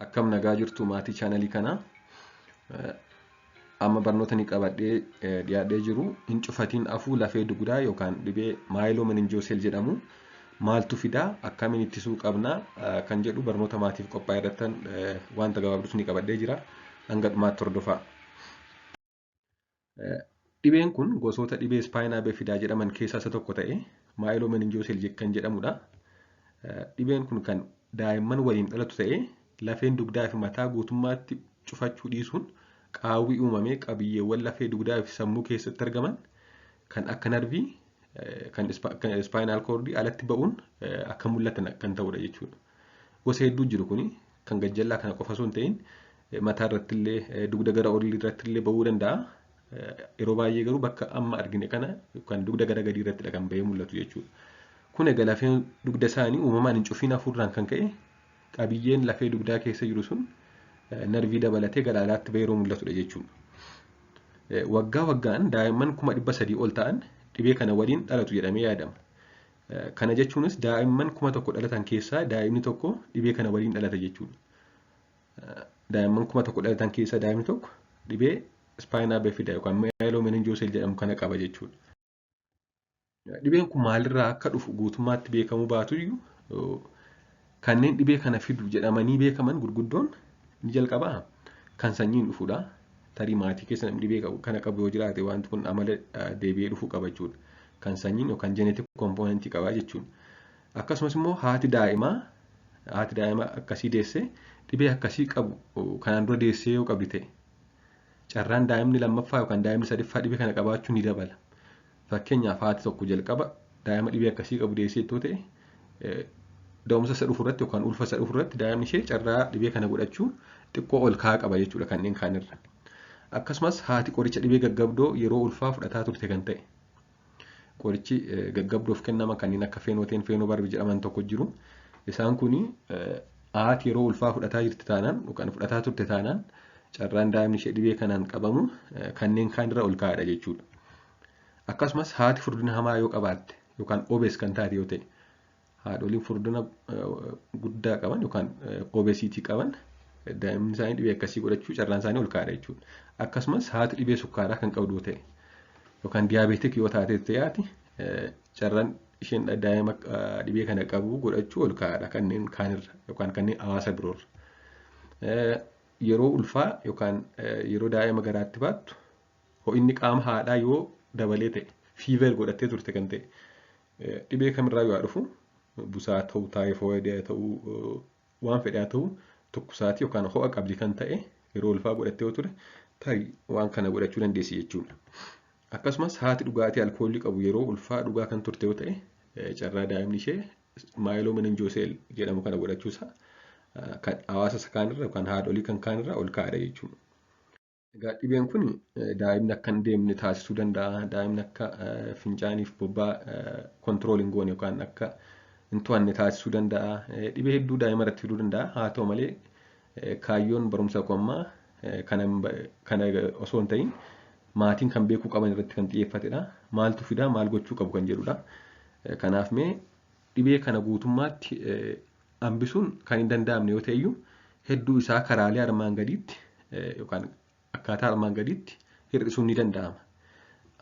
Akkam nagaa jirtu maatii chaanalii kanaa? Amma barnoota ni qabadhee dhiyaadhee jiru hin cufatiin afuu lafee dugdaa yookaan dhibee myelomeningocele jedhamu maaltu fidaa, akkamiin ittisuu qabnaa kan jedhu barnoota maatiif qophaa'e irrattan wanta gabaabdus ni qabadhee jira. Hanga dhumaatti hordofaa. Dhibeen kun gosoota dhibee spina bifida jedhaman keessaa isa tokko ta'e myelomeningocele kan jedhamudha. Dhibeen kun kan daa'imman waliin dhalatu ta'ee lafeen dugdaa fi mataa guutummaatti cufachuu dhiisuun qaawwi uumamee qabiyyeewwan lafee dugdaa fi sammuu keessatti argaman kan akka narvii kan spinal cord alatti ba'uun akka mul'atan kan ta'udha jechuudha. Gosa hedduu jiru kuni, kan gajjallaa kana qofa osoo hin ta'in mataa irratti illee, dugda gara olii irratti illee ba'uu danda'a. Yeroo baay'ee garuu bakka amma argine kana kan dugda gara gadii irrattidha kan ba'ee mul'atu jechuudha. Kun egaa lafeen dugda isaanii uumamaan hin cufiin hafuurraan kan ka'e qabiyyeen lafee dugdaa keessa jiru sun narvii dabalatee gara alaatti ba'ee yeroo mul'atudha jechuudha. Waggaa waggaan daa'imman 300,000 ol ta'an dhibee kana waliin dhalatu jedhamee yaadama. Kana jechuunis daa'imman 1000 dhalatan keessaa daa'imni tokko dhibee kana waliin dhalata jechuudha. Daa'imman 1000 dhalatan keessaa daa'imni tokko dhibee spina bifida yookaan myelomeningocele jedhamu kana qaba jechuudha. Dhibeen kun maalirraa akka dhufu guutummaatti beekamuu baatuyyuu, kanneen dhibee kana fidu jedhamanii beekaman gurguddoon ni jalqabaa kan sanyiin dhufudha. Tarii maatii keessa namni dhibee kana qabu yoo jiraate, wanti kun amala deebi'ee dhufuu qaba jechuudha. Kan sanyiin yookaan genetic component qaba jechuudha. Akkasumas immoo haati daa'ima akkasii deesse dhibee akkasii qabu kanaan dura deessee yoo qabdi ta'e, carraan daa'imni lammaffaa yookaan daa'imni sadaffaa dhibee kana qabaachuu ni dabala. Fakkeenyaaf, haati tokko jalqaba daa'ima dhibee akkasii qabu deessee yoo ta'e, da'umsa isa dhufu irratti yookaan ulfa isa dhufu irratti daa'imni ishee carraa dhibee kana godhachuu xiqqoo ol ka'aa qaba jechuudha kanneen kaanirra. Akkasumas haati qoricha dhibee gaggabdoo yeroo ulfaa fudhataa turte kan ta'e. Qorichi gaggabdoof kennama kanneen akka phenytoin, phenobarb jedhaman tokko jiru. Isaan kuni haati yeroo ulfaa fudhataa jirti taanaan yookaan fudhataa turte taanaan, carraan daa'imni ishee dhibee kanaan qabamu kanneen kaanirra ol ka'aadha jechuudha. Akkasumas haati furdina hamaa yoo qabaatte yookaan obese kan taate yoo ta'e, haadholiin furdina guddaa qaban yookaan obesity qaban, daa'imni isaanii dhibee akkasii godhachuu carraan isaanii ol ka'aadha jechuudha. Akkasumas haati dhibee sukkaaraa kan qabdu yoo ta'e yookaan diabetic yoo taate ta'e, haati carraan isheen daa'ima dhibee kana qabu godhachuu ol ka'aadha kanneen kaanirra yookaan kanneen hawaasa biroorra. Yeroo ulfaa yookaan yeroo daa'ima garaatti baattu ho'inni qaama haadhaa yoo dabalee ta'e, fever godhattee turte kan ta'e, dhibee kamirraa yoo dhufu, busaa ta'uu, taayifoidii ta'uu, waan fedhe haa ta'u, tokkosaatii yookaan ho'a qabdi kan ta'e yeroo ulfaa godhattee yoo ture, tarii waan kana godhachuu dandeessi jechuudha. Akkasumas haati dhugaatii alkoolii qabu yeroo ulfaa dhugaa kan turte yoo ta'e, carraa daa'imni ishee myelomeningocele jedhamu kana godhachuusaa kan hawaasa isa kaanirra yookaan haadholii kan kaanirra ol ka'aadha jechuudha. Egaa dhibeen kun daa'imni akka hin deemne taasisuu danda'a. Daa'imni akka fincaaniif bobbaa control hin goone yookaan akka hin to'anne taasisuu danda'a. Dhibee hedduu daa'ima irratti fiduu danda'a. Haa ta'u malee, kaayyoon barumsa koo ammaa kana osoo hin ta'in maatiin kan beekuu qaban irratti kan xiyyeeffatedha. Maaltu fidaa, maal gochuu qabu kan jedhudha. Kanaaf mee dhibee kana guutummaatti hambisuun kan hin danda'amne yoo ta'e iyyuu, hedduu isaa karaalee armaan gadiitti yookaan akkaataa armaan gadiitti hir'isuun ni danda'ama.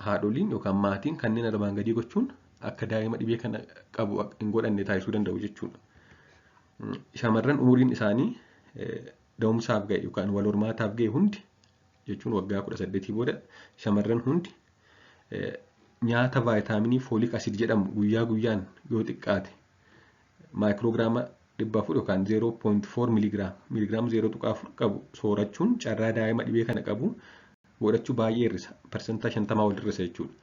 Haadholiin yookaan maatiin kanneen armaan gadii gochuun akka daa'ima dhibee kana qabu hin godhanne taasisuu danda'u jechuudha. Shamarran umuriin isaanii da'umsaaf ga'e yookaan wal hormaataaf ga'e hundi, jechuun waggaa 18 booda shamarran hundi, nyaata vaayitaaminii folic acid jedhamu guyyaa guyyaan yoo xiqqaate maayikroogiraama 400 yookaan 0.4 miligiraam, miligiraama 0.4 qabu soorachuun carraa daa'ima dhibee kana qabu godhachuu baay'ee hir'isa. 50% ol hir'isa jechuudha.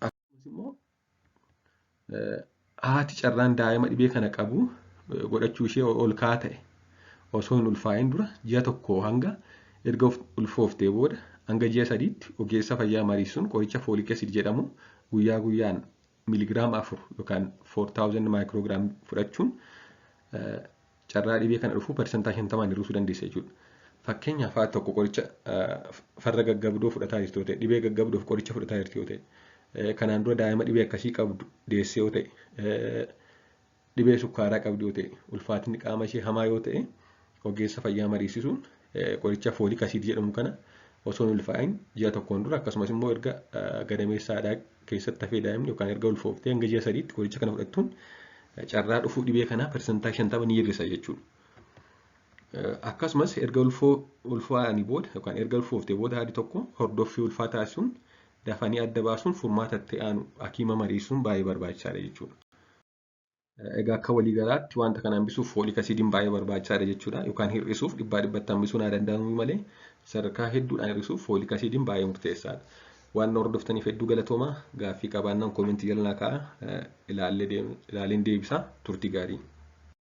Akkasumas immoo haati carraan daa'ima dhibee kana qabu godhachuu ishee ol ka'aa ta'e osoo hin ulfaa'in dura ji'a 1 hanga erga ulfooftee booda hanga ji'a 3tti ogeessa fayyaa mariisuun qoricha folic acid jedhamu guyyaa guyyaan miligiraama 4 yookaan 4000 maayikroogiraam fudhachuun carraa dhibee kana dhufuu 50% hir'isuu dandeessa jechuudha. Fakkeenyaaf, haati tokko qoricha farra gaggabdoo fudhataa jirti yoo ta'e, dhibee gaggabdoof qoricha fudhataa jirti yoo ta'e, kanaan dura daa'ima dhibee akkasii qabdu deessee yoo ta'e, Dhibee sukkaaraa qabdi yoo ta'e, ulfaatinni qaama ishee hamaa yoo ta'e, ogeessa fayyaa mariisisuun qoricha folic acid jedhamu kana osoo hin ulfaa'in ji'a tokkoon dura, akkasumas immoo erga gadameessa haadhaa keessatti hafee daa'imni yookaan erga ulfooftee hanga ji'a 3tti qoricha kana fudhattuun carraa dhufuu dhibee kanaa 50% ni hir'isa jechuudha. Akkasumas erga ulfaa'anii booda yookaan erga ulfooftee booda haadhi tokko hordoffii ulfaa taasisuun dafanii adda baasuun furmaata itti aanu hakiima mariisuun baay'ee barbaachisaadha jechuudha. Egaa akka waliigalaatti wanta kana hambisuuf folic acidiin baay'ee barbaachisaadha jechuudha. Yookaan hir'isuuf, 100% hambisuun haa danda'amu malee, sadarkaa hedduudhaan hir'isuuf folic acidiin baay'ee murteessaadha. Waan hordoftaniif hedduu galatoomaa. Gaaffii qabaannaan koomentii jala naa kaa'aa, ilaaleen deebisa. Turtii gaarii.